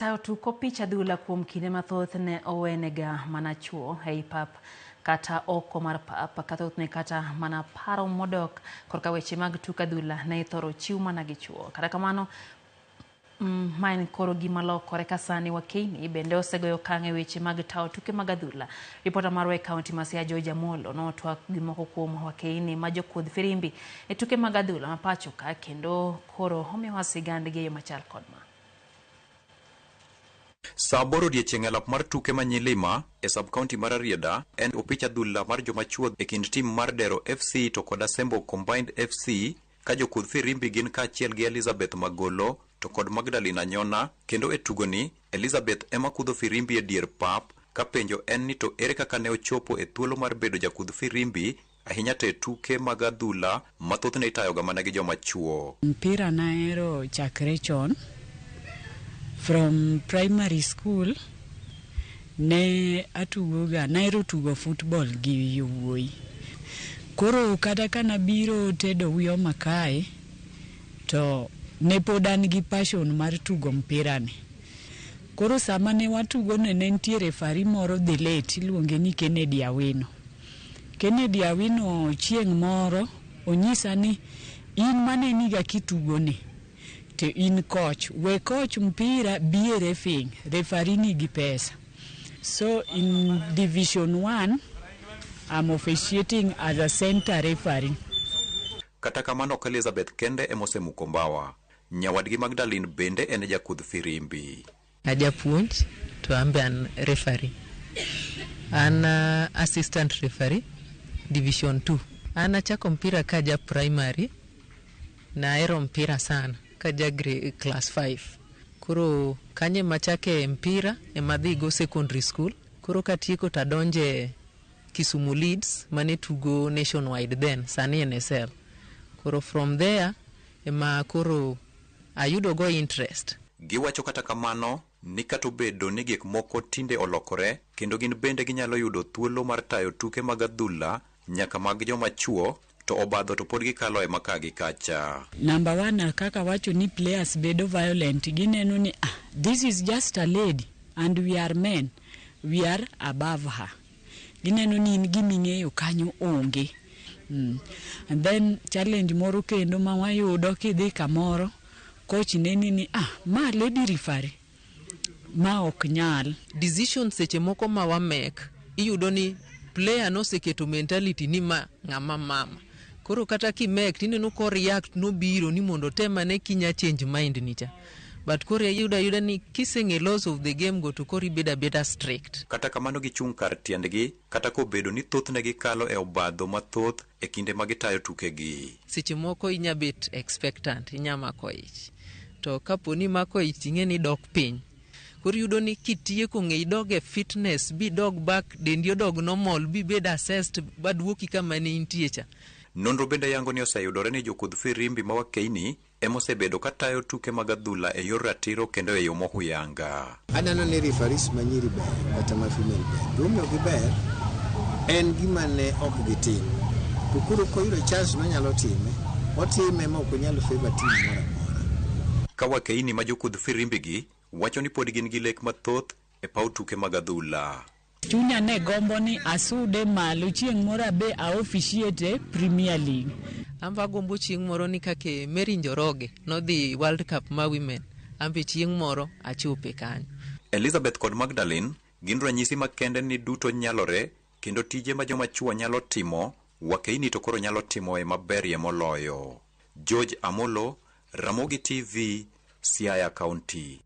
Tayo tuk opich adhula kuom kinde mathoth ne owenega mana chuo ei pap kata oko mar pap ka thothne kata mana paro modok korka weche mag tuk adhula ne ithoro chiw mana gi chuo. Kata kamano ma en koro gima lokore ka sani wakeini bende osegoyo okang' e weche mag tayo tuke mag adhula. Ripota marwa e kaunti ma Siaya George Amolo notwak gi moko kuom wakeini ma jokudh firimbi e tuke mag adhula ma pacho ka kendo koro omiyowa sigandgi e yo machal kod ma. Saa 8 odiechieng' e lap mar tuke ma Nyilima e sub-county mar Rarieda en opich adhula mar joma chuo e kind tim mar Dero FC to kod Asembo Combined FC ka jokudh firimbi gin kaachiel gi Elizabeth Magolo to kod Magdalene Anyona kendo e tugoni Elizabeth ema kudho firimbi e dier pap ka penjo en ni to ere kaka ne ochopo e thuolo mar bedo jakudh firimbi ahinya to e tuke mag adhula ma thothne itayoga mana gi joma chuo. Mpira nahero chakre chon. From primary school ne atugoga, nahero tugo football gi yowuoyi. Koro kata ka nabiro tedo Uyoma kae, to ne pod an gi passion mar tugo mpira ni. Koro sama ne watugo ne ne nitie referee moro the late iluonge ni Kennedy Awino. Kennedy Awino chieng' moro onyisa ni in maneniga kitugo ni to in coach, we coach mpira bi e refing, referee nigi pesa. So in division 1 I'm officiating as a center referee. Kata kamano ok Elizabeth kende emosemuko mbawa. Nyawadgi Magdalene bende en jakudh firimbi. Ajapuonj to an be an referee. An assistant referee division 2. An achako mpira ka ja primary, nahero mpira sana ka ja grade class 5. Koro kanyo ema achake mpira ema adhi go secondary school. Koro katieko to adonje Kisumu Leeds mane tugo nationwide then, sani NSL. Koro from there ema koro ayudo go interest. Giwacho kata kamano ni kata obedo ni gik moko tinde olokore kendo gin bende ginyalo yudo thuolo mar tayo tuke mag adhula nyaka mag joma chuo to obadho to pod gikalo e maka gi kacha. Number one, kaka wacho ni players bedo violent, gineno ni this is just a lady and we are men, we are above her. Gineno ni in giming'eyo kanyo onge. And then challenge moro kendo ma wayudo kidhi kamoro, coach neni ni ma lady referee, ma ok nyal. Decision seche moko ma wamek, iyudo ni player noseketo mentality ni ma ng'ama mama. Koro kata kimek tineno ko react nobiro ni mondo tem ane kinya change mind ni cha. But koro iyudo ayuda ni kiseng'e laws of the game go to koro ibedo abeda strict. Kata kamano gichung' kar tiendgi kata kobedo ni thothne gikalo e obadho mathoth e kinde ma gitayo tukegi. Seche moko inya bet expectant, inya mako ich. To kapo ni mako ich ting'e ni dok piny. Koro iyudo ni kitieko ng'e idog e fitness, bidog back, dendi odog normal, bibed assessed, baduoki kama ne intie cha. Nonro bende yango ni oseyudore ni jokudh firimbi ma wakeini emosebedo katayo tuke mag adhula e yor ratiro kendo e yo mohuyanga. Aneno ni referees ma nyiri ber kata ma female ber. Gimomiyo giber en gima ne ok gitim. To koro koyudo chance nonyalo time, otime ma ok onyal favor team moro amora. Ka wakeini ma jokudh firimbi gi wacho ni pod gin gi lek mathoth e paw tuke mag adhula. Chunya ne gombo ni asude malo chieng' moro abe a officiate Premier League. Amba agombo chieng' moro ni kaka Mary Njoroge nodhi World Cup ma women, ambe chieng' moro achope kanyo. Elizabeth kod Magdalene gin ranyisi makende ni duto nyalore kendo tije ma joma chuo nyalo timo, wakeini to koro nyalo timoe maberie moloyo. George Amolo, Ramogi TV, Siaya County.